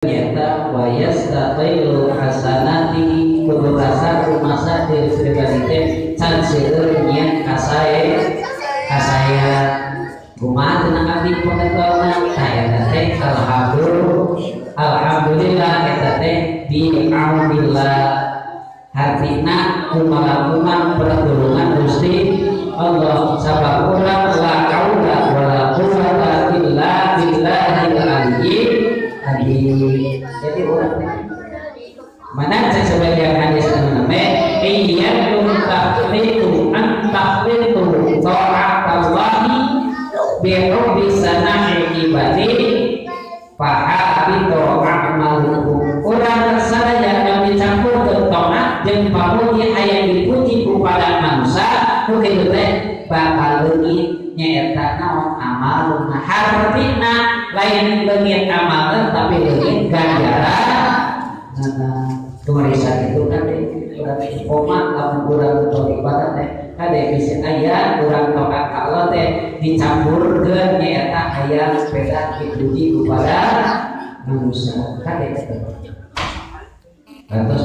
Nyata wa yastaqilu hasanati kudu rasa rumasa diri pribadi teh can seueur nya kasae kasaya kumaha cenah abdi pengetahuan tah eta teh alhamdulillah eta teh bi aunillah hartina kumaha pertolongan Gusti Allah sabab urang la haula wala quwwata illa billahil aliyyil azim. Jadi orang mana sebagian hadis anu name iyyakum taqlidu an taqlidu ta'atallahi bi hubbi sana'i ibadi fahabitu a'malukum. Urang sadaya kami campur ke taat jeung pamuji aya dipuji kepada manusia ku kitu teh bakal leungit nyaeta naon amalna hartina lain leungit amalna tapi leungit ganjaran. Nah, kemarisan itu kan urang koma lamun urang tong ibadah teh kade bisa aya urang taat ka Allah teh dicampurkeun nyaeta aya sepeda dipuji kepada manusia kade eta. Lantas